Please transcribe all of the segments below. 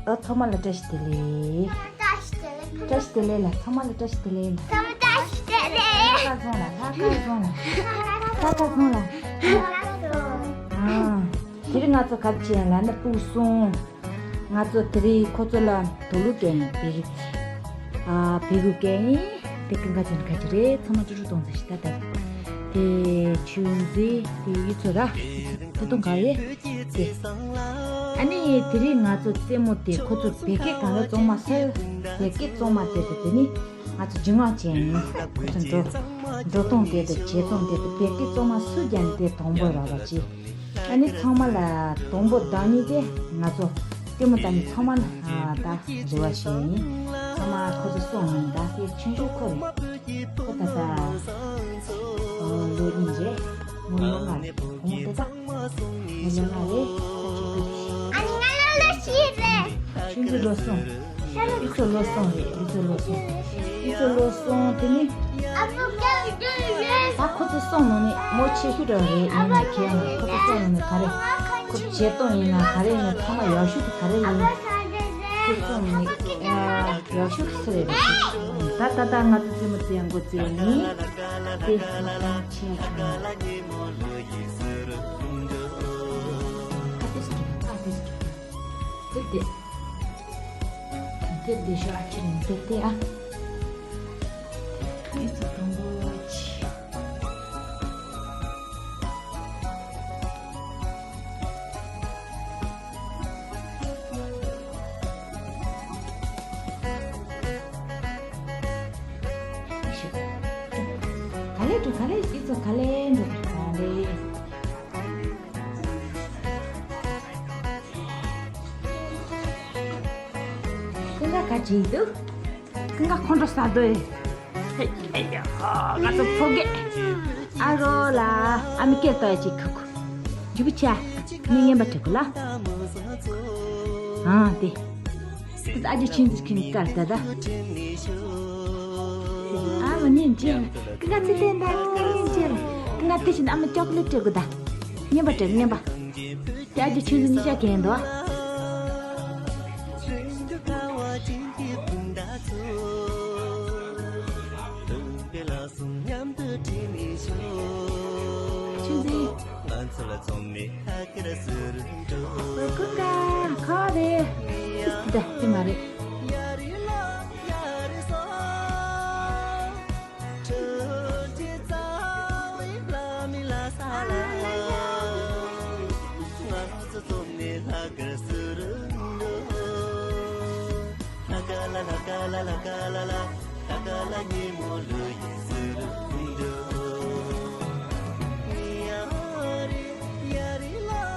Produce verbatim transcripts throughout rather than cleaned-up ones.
ཨ། ཚང་མ་ལ་བཀྲ་ཤིས་བདེ་ལེགས། བཀྲ་ཤིས་བདེ་ལེགས་ལ། ཚང་མ་ལ་བཀྲ་ཤིས་བདེ་ལེགས་ལ། ཚང་མ་བཀྲ་ཤིས་བདེ་ལེགས། ལྷག་དཀར་བཟང་ལ། ལྷག་དཀར་བཟང་ལ། ལྷག་དཀར་བཟང་ལ། ཨ། དེ་རིང་ང་ཚོ་ག་རེ་བྱས་ལབ་ན། སྤུ་གུ་གསུམ། ང་ཚོ་དེ་རིང་ཁོ་ཚོ་ལ་དུག་ལོག་བཀལ་ཡིན། བེ་རི། ཨ། བེ་རི་བཀལ་ཡིན། དེ་ཀུན་དགའ་ཅན་ཁ་ཅིག་རེད། ཚང་མ་ཀྲུ་ཀྲུ་གཏོང་ཚེ་ཤི་ད་ད། དེ་ཆུང་ཟི་དེ་ཡུ་ཚོ་ར། དེ་གཏོང་ག་ཡེ། དེ། ཨ་ནི་དེ་རིང་ང་ཚོ་རྩེད་མོ་དེ་ཁོ་ཚོ་བེ་ཀེ་གང་ལ་བཙོང་མ་སོ། བེ་ཀེ་བཙོང་མ་དེ་དེ་དེ་ནི་ང་ཚོ་སྦྱིན་བདག་བྱས་ཡིན། ཁོ་ཚོ་འགྲོ་འགྲོ་གཏོང་དེ་དེ་བྱེད་གཏོང་དེ་དེ་བེ་ཀེ་བཙོང་མ་སུ་རྒྱ་ནི་དེ་དང་པོ་ར་བ་ཅི། ཨ་ནི་ཚང་མ་ལ་དང་པོ་བདག་ཉིད་དེ་ང་ཚོ་ལྟད་མོ་ལྟ་ནི་ཚང་མ་ལ་ད་རེ་བ་ཞུ་ཡིན། ཚང་མ་ཁོ་ཚོ་སོང་ཡིན། ད་དེ་ཆུང་ཆུང་ཁོ་རེད། ཁོ་ད་ད་ལོ་གཉིས་རེད། མོ་ལོ་ལྔ་རེད། བུ་མོ་དེ་ད་མོ་ལོ་ལྔ་རེད། ཁོ་ཆུང་ཆུང་རེད། ཨ་ནི་ང་ལ་ལོ་བཞི་རེད། ཆུང་ཆུང་ལོ་གསུམ། ཨི་ཚོ་ལོ་གསུམ་རེད། ཨི་ཚོ་ལོ་གསུམ། ཨི་ཚོ་ལོ་གསུམ་དེ་ནི། ད་ཁོ་ཚོ་སོང་ནང་ནས་མོ་ཆེ་ཤོས་འདྲ་བ་རེད། ཡིན་ན་ཁྱེད་ཡང་ཁོ་ཚོ་སོང་ནང་ནས་ག་རེ། ཁོ་བྱེད་སྟངས་ཡིན་ན་ག་རེ་ཡིན་ན་ཚང་མ་ཡག་ཤོས་དེ་ག་རེ་ཡིན། ཁོ་སོང་ནང་ནས་ཡག་ཤོས་སུ་རེད། ད་ད་ད་ང་ཚོ་རྩེད་མོ་རྩེ་ཡག་འགོ་རྩེ་ཡག་ཡིན། དེ་ང་ཚོ་ཆེ་ཡག་ཆུང་ཡག་ཨ་དེ་སྐྱིད་ཨ་དེ་སྐྱིད། དེ་དེ། དེ་དེ་ཤོ་ཨ་ཁྱེད་རང་དེ་དེ་ཨ། དེ་ཚོ་དང་པོ་ཆེ། ག་ལེ་འགྲོ་ག་ལེ། ཨི་ཚོ་ག་ལེ་འགྲོ་ག་ལེ། ཀུན་དགའ་ག་ཅིག་འདུག་ཀུན་དགའ་ཁོང་ཁྲོ་ཟ་འདོད། ཨེ་ཡ། ང་ཚོ་ཕོ་རྒས། ཨ་རོ་ལ་ཨ་མི་སྐད་ལྟ་ཡ་ཅིག་ཁུ་ཁུ། ཇུ་བི་ཆ། ངས་ངན་པ་དྲི་གུ་ལ། ཨ་དེ། ཨ་ཅེ་ཆུང་ཟིག་ཁྱིམ་དཀར་ད་ད། ཨ་མ་ཉན་ཅེ། ཀུན་དགའ་ཚེ་བརྟན་ད་ཀུན་དགའ་ཉན་ཅེ། ཀུན་དགའ་དེ་བཞིན་ཨ་མ་ཅོག་ལེ་སྤྲད་དགོས་ད། ངན་པ་སྤྲད་ངན་པ། དེ་ཨ་ཅེ་ཆུང་ཟིག་གཉིས་ཆ་གན་དོ། ཆུང་ཟིག་ང་ཚོ་ལ་ཚོང་མེད་ལྷག་གི་ར་ཟུར་འགྲོ། ཀུན་དགའ་ཁ་རེད། ད་དེ་མ་རེད།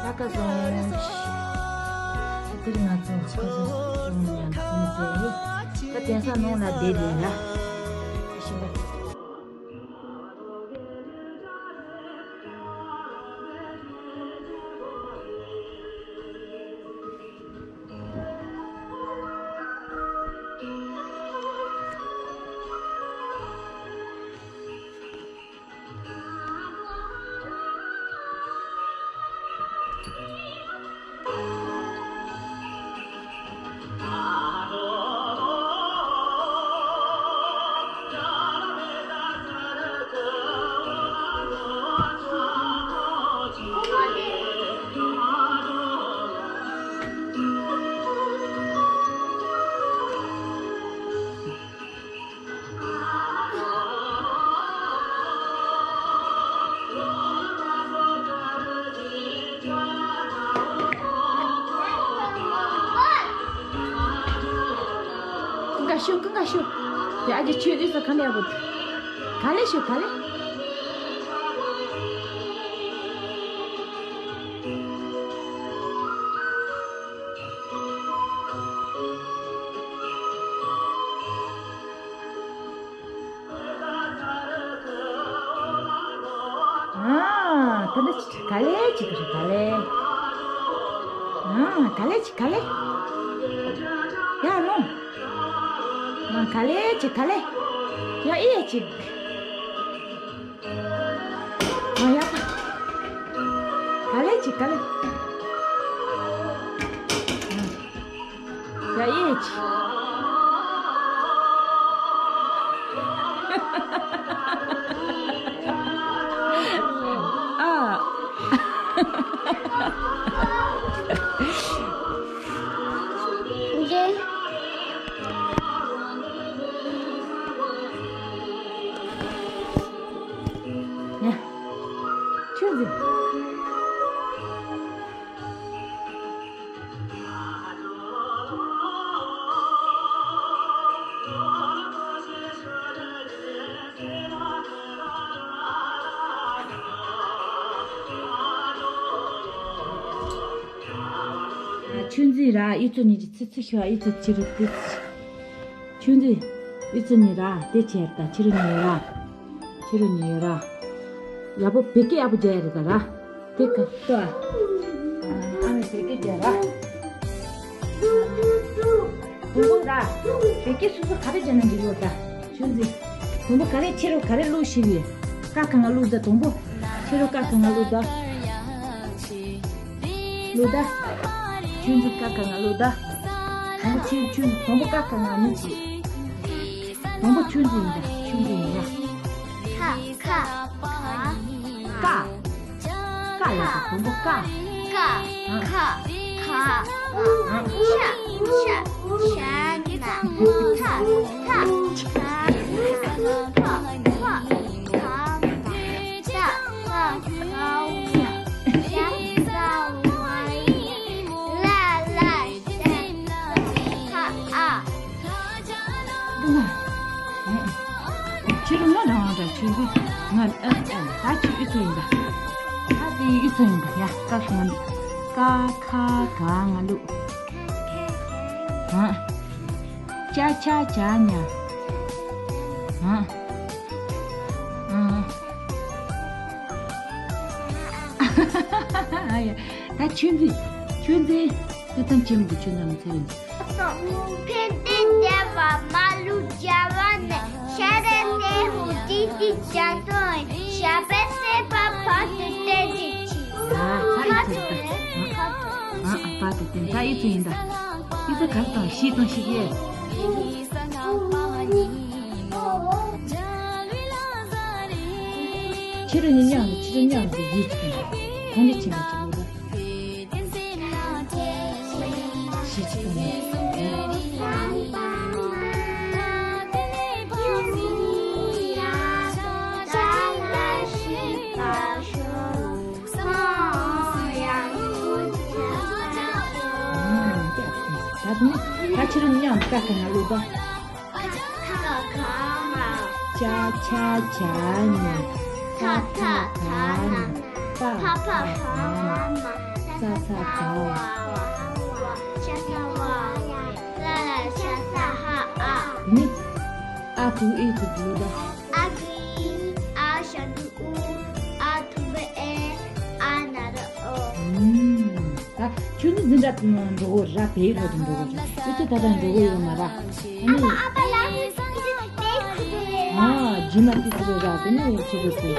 ལྷག་དཀར་བཟང་། དེར་ང་ཚོ་ཁ་སང་སོང་ཡང་ཁྱིམ་མཚེས་ནི་ད་དེང་སང་ནང་ལ་བསྡད་ལས་ལ། ཤི་ལ། ཀུན་དགའ་ཤོག་ཀུན་དགའ་ཤོག་ཡ་ཨ་ཅེ་ཆོས་འདི་ཚོ་ག་ནས་ཡག་པོ། ག་ལེ་ཤོག་ག་ལེ། ཨ། ད་ནི་ག་ལེ་ཅིག་རེད་ག་ལེ། ཨ། ག་ལེ་ཅིག་ག་ལེ། ཡ་ལོང་། ཨ། ག་ལེ་ཅིག་ག་ལེ། ཡ་ཨེ་ཅིག་ཨ། ཡ་ད། ག་ལེ་ཅིག་ག་ལེ། ཨ། ཡ་ཡེ་ཆི། ཨ། འདི། ཡ། ཆུ་འཛིན། ཆུ་འཛིན་ར་ཨི་ཚོ་གཉིས་ཀྱི་ཚི་ཚི་ཤོ་ཨི་ཚོ་ཕྱི་རུ་ཏི། ཆུ་འཛིན། ཨི་ཚོ་གཉིས་ར་དེ་ཆེར་ད་ཕྱི་རུ་གཉིས་ར། ཕྱི་རུ་གཉིས་ར། ཡག་པོ་བེ་ཀེ་ཡག་པོ་རྒྱག་ཡ་རེད་ད་ར། དེ་ག་ལྟོས་ཨ། ཨ་མའི་བེ་ཀེ་རྒྱག་ར། དུམ་བུ་ར། བེ་ཀེ་སོ་སོ་ག་རེ་བྱས་ན་འགྲིག་ཡོད་ད། ཆུ་འཛིན། དུམ་བུ་ག་རེ་ཕྱི་རུ་ག་རེ་བླུགས་ཤིག་ཡོད། ཀ་གང་ང་བླུགས་ད་དུམ་བུ། ཕྱི་རུ་ཀ་གང་ང་བླུགས་ད། བླུགས་ད། ཆུ་འཛིན་ཀ་གང་ང་བླུགས་ད། དུམ་བུ་ཆུ་ཆུ་དུམ་བུ་ཀ་གང་ང་ནི་ཆི། དང་པོ་ཆུ་འཛིན་ཡིན་ད། ཆུ་འཛིན་ཡིན་ཡ། ཁ་ཁ་ཁ། ཀ། ཀ་ལ་དང་པོ་ཀ། ཀ་ཁ་ཁ། ཨ། ཆ་ཆ་ཆ་ན་ཐ་ཐ་ཁ་ཁ་ཁ་ཁ། ད་ད་ད་ད་ད་ལ་ལ་ད་ད་ཨ། ཕྱི་རུ་ང་རང་ར་ཆུ་འཛིན་ང་ཨ་ཨ་ད་ཆུ་ཨི་ཚོ་ཡིན་ད། ད་དེ་ཨི་ཚོ་ཡིན་ད་ཡ། ཀ་ཁ་ང་ཀ་ཁ་ག་ང་བླུགས། ཨ། ཅ་ཆ་ཇ་ཉ། ཨ། ཨ། ཨ་ཡ། ད་ཆུ་འཛིན། ཆུ་འཛིན། ད་ཐམས་ཅད་མི་འདུག་ཆུ་འཛིན་མི་ཚེ་རིང་། ཕན་བདེ་བདེ་བ་མ་ལུས་བྱ་བ་ནས། ཤ་རེ་ཏེ་ཧུ་ཏི་ཏི་བྱ་དོན། ཞབས་པད་སྲིད་པ་བར་དུ་བརྟན་གྱུར་ཅིག། ཨ་ཨ་ཨི་ཚོ་ཡིན་ད། ཨ་ཨ་བར་དུ་བརྟན། ད་ཨི་ཚོ་ཡིན་ད། ཨི་ཚོ་ག་རེ་དང་ཤི་དང་ཤི་གེ། ཕྱི་རུ་ནི་མཉམ་དུ་ཕྱི་རུ་མཉམ་དུ་ཡིད་ཆེས་གང་འདྲ་ཆེན་པོ་ཅིག་ཡོད་པ། ཞི་བདེ་དང་ད་དུང་ད་ཕྱི་རུ་མཉམ་དུ་ཀ་ཁ་ང་བླུགས་པ། ཁ་ཁ་ག་ང་། ཅ་ཆ་ཇ་ཉ། ཐ་ཐ་ད་ན། ད་ཕ་ཕ་བ་མ། ཙ་ཚ་ཛ་ཝ། ཤ་ས་བ་ཝེ། ལ་ལ་ཤ་ས་ཧ་ཨ། ནི། ཨ་གུ་ཨི་གུ་གུ་ད། ཨ་གུ་ཨི། ཨ་ཞབས་ཀྱུ་ཨུ། ཨ་ཐུ་བ་ཨེ། ཨ་ན་རོ་ཨོ། ཨུམ། ད་ཆུ་ནི་འཛིན་གྲྭ་འགྲོ་གོ་ར། བོད་ཡིག་སློབ་གྲྭ་འགྲོ་གོ་ར། ཨི་ཚོ་ད་ལྟ་འགྲོ་གོ་ཡོད་མ་ར། ཨ་ནི། ཨ་ཕ་ཨ་ཕ་ལ་ཨི་ཚོ་དེ་ཁུ་དེ་རེད། ཨ་རྗེས་མ་དེ་ཚོ་ར་དེ་ནི་ཆུ་གོ་ཚོ།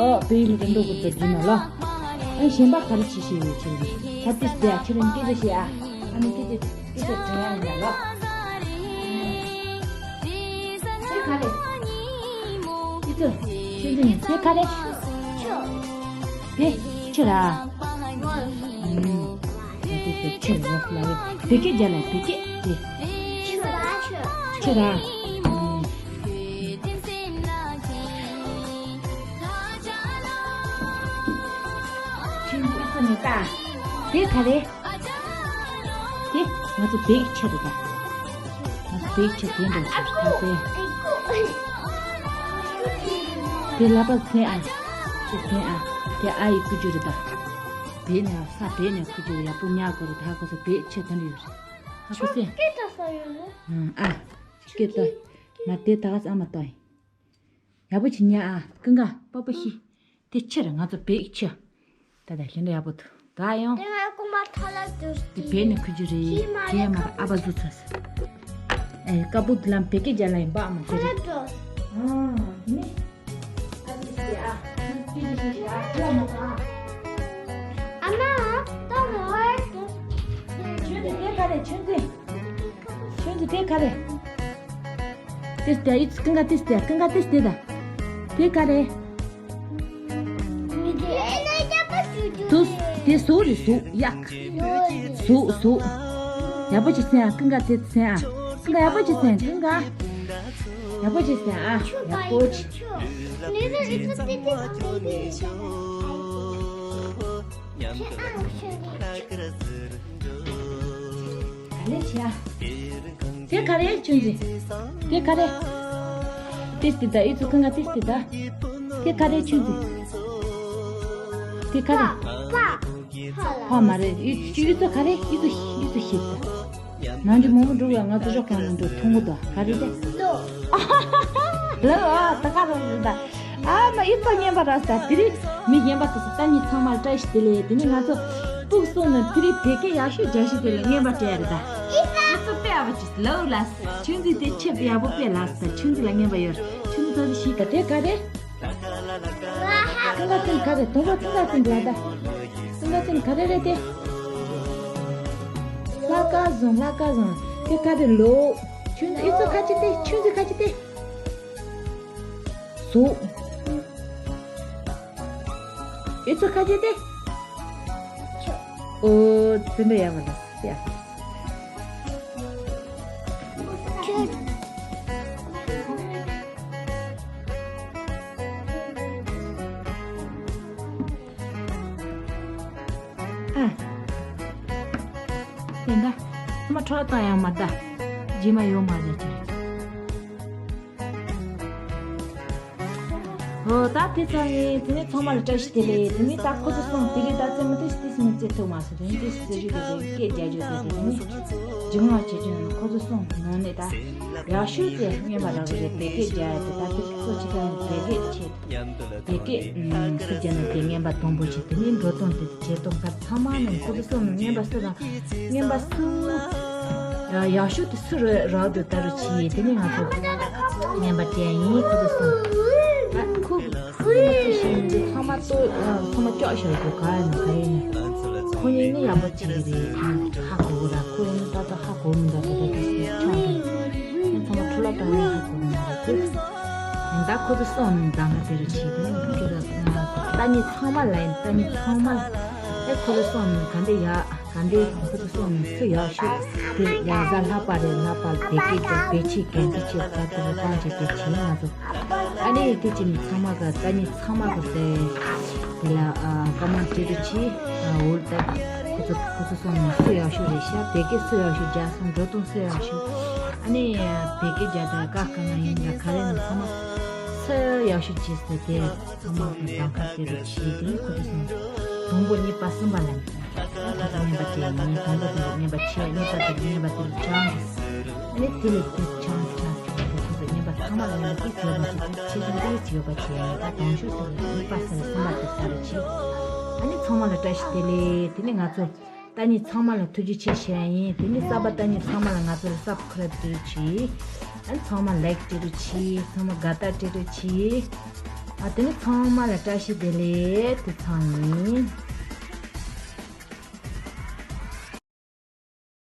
ཨོ་བོད་ཡིག་སློབ་གྲྭ་འགྲོ་གོ་ད་རྗེས་མ་ལ། ཨ་གཞན་པ་ག་རེ་བྱེད་ཤེས་ཡོད་ཆུ་རིན། ད་དེ་སྟེ་ཨ་ཆུ་རིན་སྐད་ཆ་བཤད་ཨ། ཨ་ནི་སྐད་ཆ་སྐད་ཆ་དྲི་ཡ་ཡིན་ལ། དེ་ག་རེད། ཨི་ཚོ། ཆུ་རིན་དེ་ག་རེད། དེ་ཆུ་ར། ཨུམ། དེ་དེ་དེ་ཆུ་ར་ལ་ཡོད། བོད་སྐད་རྒྱག་ལ་བོད་སྐད་དེ། ཆུ་ར་ཆུ། ཆུ་ར། ཨུམ། ཆུ་ར་ནི་ད། དེ་ག་རེད། དེ་ང་ཚོ་བོད་ཆུ་རེད་ད། ང་ཚོ་བོད་ཆུ་དེ་འདྲ་ཆུ་ད་དེ། དེ་ལ་པ་ཚན་ཨ། ཆུ་ཚན་ཨ། དེ་ཨ་ཡི་ཀུ་ཅུ་རེད་ད། བོད་ནས་ས་བོད་ནས་ཁུ་ཅུ་ཡག་པོ་ཉག་གོ་རེད་ད། ཁོ་ཚོ་བོད་ཆུ་དེ་འདྲ་ཡོད་རེད། ཧ་གོ་སེ། སྐད་གྲགས་ས་ཡོད་ནི། ཨ། སྐད་གྲགས། ང་དེ་ད་ག་ས་ཨ་མ་ཏོ་ཡིན། ཡག་པོ་ཅིག་ཉལ་ཨ། ཀུན་དགའ་པགས་པ་ཤི། དེ་ཕྱིར་ང་ཚོ་བེག་ཆུ། ད་ལྟ་ཤིན་ཏུ་ཡག་པོ་འདུག་ད་ཡང་། དེ་ང་རྐུན་མ་ཐ་ལ་འདུག་དེ་བེད་ནས་ཁུ་རྒྱུ་རེད། ཁྱི་མ་དེ་མར་ཨ་ཕ་བཟོ་ཚར་སོང་། ཨེ་ཀ་པུ་དེ་ལ་བེ་ཀེ་རྒྱ་ལ་ཡིན་པ་ཨ་མ་དེ་རེད། ཐ་ལ་འགྲོ། ཨ་དེ་ནི། ཨ་དེ་ཤི་ཨ། ཁྱི་ཤི་ཤི་ཨ། ཁྱི་ཨ་མ་ཐ། ཨ་མ། ད་མོ་ཨེ་ཏུ། ཆུ་དེ་དེ་ག་རེ་ཆུ་དེ། དེ་ག་རེད། དེ་སྟེ་ཡིད་ཀུན་དགའ་དེ་སྟེ་ཀུན་དགའ་དེ་སྟེ་ད། དེ་ག་རེད། དུ་དེ་གཟུགས་རེད་གཟུགས་ཡག་གཟུགས་གཟུགས། ཡག་པོ་ཅིག་སེམས་ཨ་ཀུན་དགའ་དེ་སེམས་ཨ། ཀུན་དགའ་ཡག་པོ་ཅིག་སེམས་ཀུན་དགའ། ཡག་པོ་ཅིག་སེམས་ཨ་ཡག་པོ་ཅིག་ག་ལེ་བྱེད་ཨ། དེ་ག་རེ་ཆུན་ཟི། དེ་ག་རེ། དེ་སྟེ་ད་ཨི་ཚོ་ཁང་ག་དེ་སྟེ་ད། དེ་ག་རེ་ཆུན་ཟི། དེ་ག་རེ། ཕ་མ་རེད་ཨི་ཚོ་ག་རེ་ཨི་ཚོ་ཨི་ཚོ་ཤི་ད། ནང་གི་མོ་མོ་འགྲོ་བ་ང་ཚོ་ཞོགས་ཀྱང་ང་ཚོ་མཐོང་གི་འདུག་ག་རེ་དེ། ལོ། ཨ་ཧ་ཧ་ཧ། ལོ་ཨ་ད་ག་རེ་རེད་ད། ཨ་མ་ཨི་ཚོ་རྔན་པ་རག་ས་དེ་རིང་མི་གཞན་པ་དེ་ཚོ་ལྟ་ཉིད་ཚང་མར་བཀྲ་ཤིས་བདེ་ལེགས། དེ་ནི་ང་ཚོ་ཕུགས་སོང་ནས་དེ་རིང་བོད་སྐད་ཡག་ཤོས་རྒྱག་ཤོས་དེ་ལ་རྔན་པ་སྤྲད་རེད་ད། ཨི་ཚོ་དཔེ་ཨ་བ་ཅིག་ལོ་ལ། ཆུན་ཚི་དེ་ཆེད་དུ་ཡག་པོ་དཔེ་ལ་ས་ད་ཆུན་ཚི་ལ་རྔན་པ་ཡོད། ཆུན་ཚི་ད་ཤི་ག་དེ་ག་རེད། ཙིང་ག་ཙིང་ག་རེད། དུང་པ་ཙིང་ག་ཙིང་ལ་ད། ཙིང་ག་ཙིང་ག་རེ་རེད་དེ། ལྷ་ཀ་བཟང་ལྷ་ཀ་བཟང་དེ་ག་རེ་ལོ། ཆུན་ཚི་ཨི་ཚོ་ཁ་ཅིག་དེ་ཆུན་ཚི་ཁ་ཅིག་དེ། གཟུགས། ཨི་ཚོ་ཁ་ཆེ་སྟེ། ཨོ་ཙི་འདྲ་ཡག་པ་ལ་སི་ཡ། ཨ། དེ་འདྲ། མ་འཕྲོ་བཏང་ཡང་མ་ད། རྗེས་མ་ཡོང་མ་རེད་ཅེས། ཨོ་ད་དེ་ཚང་ཡིན། དེ་ནས་ཚང་མ་ལ་བཀྲ་ཤིས་བདེ་ལེགས། དེ་ནས་ད་ཁོ་ཚོ་སོང་དེ་རིང་ད་རྩེད་མོ་ཏིས་ཏིས་མི་རྩེ་ཐུབ་མ་སོང་། དེ་ནས་ཏིས་རྩེ་རྒྱུ་དེ་དེ་སྐད་རྒྱག་རྒྱུ་དེ་དེ་ནས་སྦྱང་བ་བྱེད་རྒྱུ་ནི་ཁོ་ཚོ་སོང་ནང་ནས་ད་ཡག་ཤོས་དེ་རྔན་པ་རག་གི་རེད། བོད་སྐད་རྒྱག་ཡ་དེ་ད་དེ་ཁོ་ཅི་ད་བོད་སྐད་ཆེད་བོད་སྐད་སུ་རྒྱག་ན་དེ་རྔན་པ་དང་པོ་བྱེད། དེ་ནས་འགྲོ་སྟངས་དེ་བྱེད་སྟངས་ག་ཚང་མ་ནང་ཁོ་ཚོ་སོང་ནང་རྔན་པ་སུ་རང་རྔན་པ་སུ། ཡག་ཤོས་དེ་སུ་རེད་རག་འདུག་ལྟ་རུ་ཆི་ཡིན། དེ་ནས་ང་ཚོ་རྔན་པ་སྤྲད་ཡིན། ཁོ་ཚོ་སོང་ཨ་ཁོ་ཁོ་ཚོ་ཤེས་མི་འདུག་ཚང་མ་ལྟོས་ཚང་མ་ཀྱོག་ཤོར་འདུག་ག་ཡིན་ནོ་ག་ཡིན་ནོ། ཁོ་གཉིས་ནི་ཡག་པོ་བྱེད་ཀྱི་རེད། ཧ་གོ་གི་ར། ཁོ་གཉིས་ད་ལྟ་ཧ་གོ་མི་འདུག་ད་ལྟ་དེ་ཆགས་འདུག་ཚང་མ་འཕྲོ་བརླག་བཏང་ནས་ཧ་གོ་གི་མ་རེད་ཁོ། ད་ཁོ་ཚོ་སོང་ནས་ད་ང་དེ་རུ་ཆི་དེ་ནས་ཁོ་ཚོ་ལྟ་ཉིད་ཚང་མ་ལ་ཡིན། ལྟ་ཉིད་ཚང་མ་ཨེ་ཁོ་ཚོ་སོང་ནས་ག་འདྲ་ཡག་ག་འདྲའི་ཁོ་ཚོ་སོང་ནས་སུ་ཡག་ཤོས་དེ་ཡག་ས་ལྷག་པ་རེད། ལྷག་པར་བོད་སྐད་དང་བོད་ཆས་གན་རྒྱ་ཆེ་བ་དེ་ཚོ་གང་བྱེད་དེ་བྱེད་ང་ཚོ་ཨ་ནི་དེ་ཅི་ནི་ཚང་མ་ག་ལྟ་ཉིད་ཚང་མ་ག་དེ་དེ་ལ་ཨ་བཀའ་མོལ་སྤྲད་རྒྱུ་ཆེ། ཨ་འོ་ད་ཁོ་ཚོ་ཁོ་ཚོ་སོང་ནས་སུ་ཡག་ཤོས་རེད་ཤག་བོད་སྐད་སུ་ཡག་ཤོས་རྒྱག་སོང་། འགྲོ་སྟངས་སུ་ཡག་ཤོས་ཨ་ནི་བོད་སྐད་རྒྱག་དང་ཀ་ཁ་ང་ཡིན་ན་ག་རེ་ནི་ཚང་མ་སུ་ཡག་ཤོས་བྱེད་ཟེར་དེ། ཚང་མ་གི་གདམ་ཁ་དེ་རུ་བྱས་དེ་ནི་ཁོ་ཚོ་སོང་། དང་པོ་གཉིས་པ་གསུམ་པ་ལ་ནི། ཁོ་ཚོ་རྔན་པ་སྤྲད་ནི་དང་པོ་དེ་རུ་རྔན་པ་ཆེ། གཉིས་པ་དེ་རུ་རྔན་པ་དེ་རུ་ཆང་གི། ཨ་ནི་དེ་ལས་དེ་ཆང་གི་ཆང་གི་ཁོ་ཚོ་རྔན་པ་ཚང་མ་ལ་རྔན་པ་དེ་ཡོད་པ་ཆེ་ཆེ་ཆུང་དེ་ཡོད་པ་བྱས། ད་དང་ཤོས་སུ་གཉིས་པ་ས་རུ་གསུམ་པ་དེ་ས་རུ་ཆེ། ཨ་ནི་ཚང་མ་ལ་བཀྲ་ཤིས་བདེ་ལེགས། དེ་ནི་ང་ཚོ་ལྟ་ཉིད་ཚང་མ་ལ་ཐུགས་རྗེ་ཆེ་ཞུ་ཡ་ཡིན། དེ་ནི་གསར་པ་ལྟ་ཉིད་ཚང་མ་ལ་ང་ཚོ་ལ་སབ་སི་ཁི་རབ་སྤྲད་རོགས་གྱིས། ཨ་ནི་ཚང་མ་ལའིཀ་སྤྲད་རོགས་གྱིས། ཚང་མ་དགའ་རྟགས་སྤྲད་རོགས་གྱིས། ཨ་དེ་ནི་ཚང་མ་ལ་བཀྲ་ཤིས་བདེ་ལེགས། དེ་ཚང་ཡིན།